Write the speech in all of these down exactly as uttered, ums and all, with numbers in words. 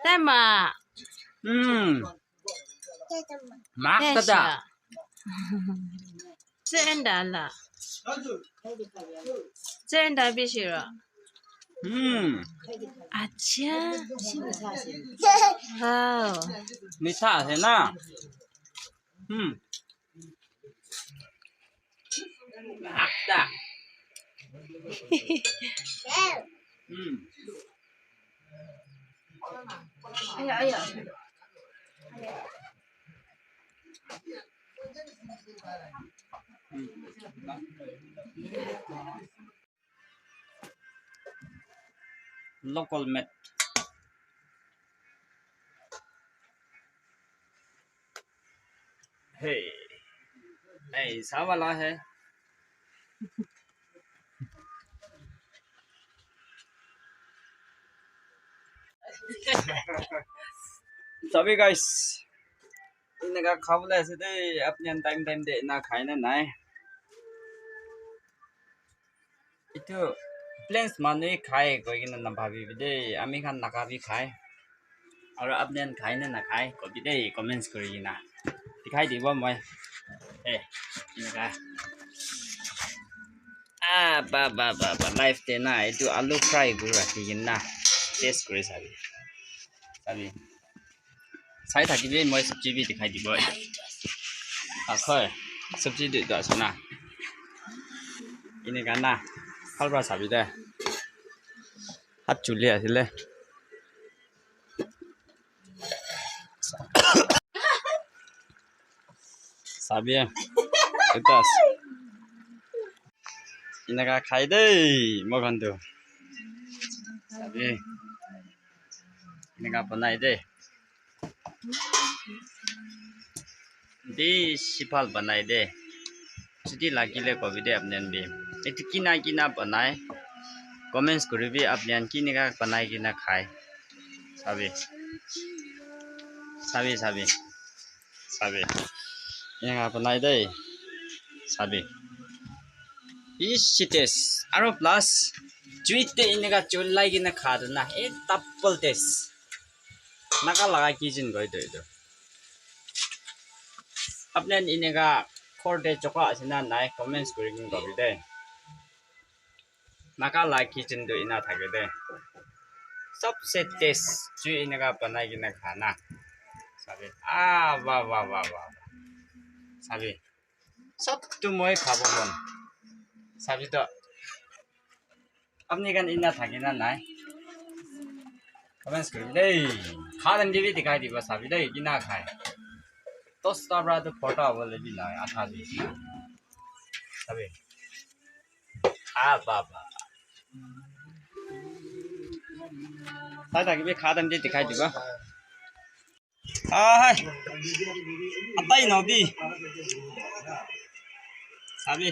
Tema. Hmm. Mak tada. Senda la. Senda bishira. Hmm. Acha. Wow. Mitha ase na. Hmm. Mak da. Hmm. Local made. Hey, hey, sawala hai. Sabi guys, eneka khabole ase de, apni khan time time de ena khai na nai? Etu plains manu he khai koi kena na bhabi bi de, ami khan Naga bi khai. Aru apni khan khai na na khai, kobi de, comments kuri kena. Dikhai dibo moi. Eh, eneka. Ah, ba, ba, ba, ba, life te na, etu alu fry kuri rakhi kena. Taste kuri sabi. Sabi. Sai thakibi, moi sabji bi dikhai dibo. Akhoi, sabji tu etu ase na. Eneka na, bhal para sabi de. Hat chuli asile. Sabi, etu ase. Eneka khai de, moi khan tu. Sabi. Eneka banai de. Bishi bhal banai de. Chuti lagile kobi de apni khan bi. Etu kina kina banai. Comments kuribi apni khan kineka banai kena khai. Sabi. Sabi, sabi. Sabi. Eneka banai de. Sabi. Bishi taste. Aro plus, jui te eneka cholai kena kha tu na, ek double taste. Naga laga kitchen koi tu etu. Apni khan eneka ghor te choka ase na nai, comments kuri kena kobi de. Naga la kitchen tu ena thake de. Sabse taste jui eneka banai kena khana. Sabi. Ah, wah, wah, wah, wah. Sabi. Sob tu moi khabo mon. Sabi to. Apni khan ena thake na nai? Comments kuri de. Kha dem ke bi dikhai dibo sabi de, kina khai. Dosta para tu photo avole bi nai, atha bi. Sabi. Ah, ba, ba. Sai thaki bi kha dem ke dikhai dibo. Ah, hai. Atai no bi. Sabi.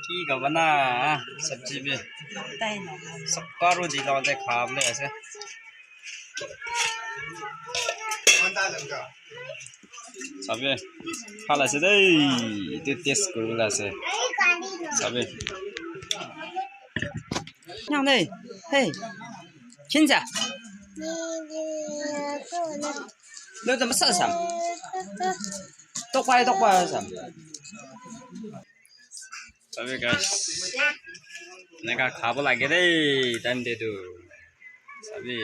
Ki ka bana sabji bi. Atai no. Sabkaru di lo de khable ase. Sabi. Khala ase dei. Etu taste kuribole ase. Sabi. Nang nei. Hey. Kinza. Lo da masa sam. Tok pai, tok pai sam. Sabi guys. Eneka khabo lage dei, time te tu. Sabi.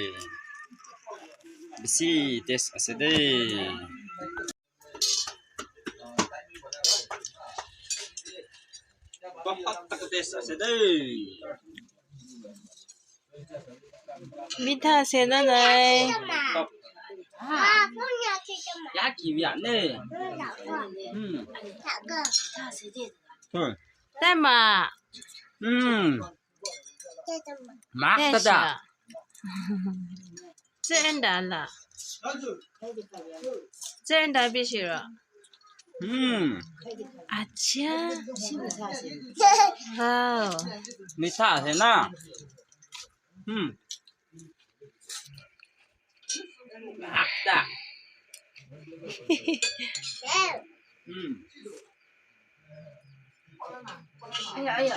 Bishi taste ase dei. Bahut tak taste ase dei. Mitha ase na nai? Top. Ya ki ya ne. Hmm. Hmm. Tema. Hmm. Mak tada. Senda la. Senda bishira. Hmm. Acha. Wow. Mitha ase na. Hmm. Mak ta. Hmm. Aya, aya.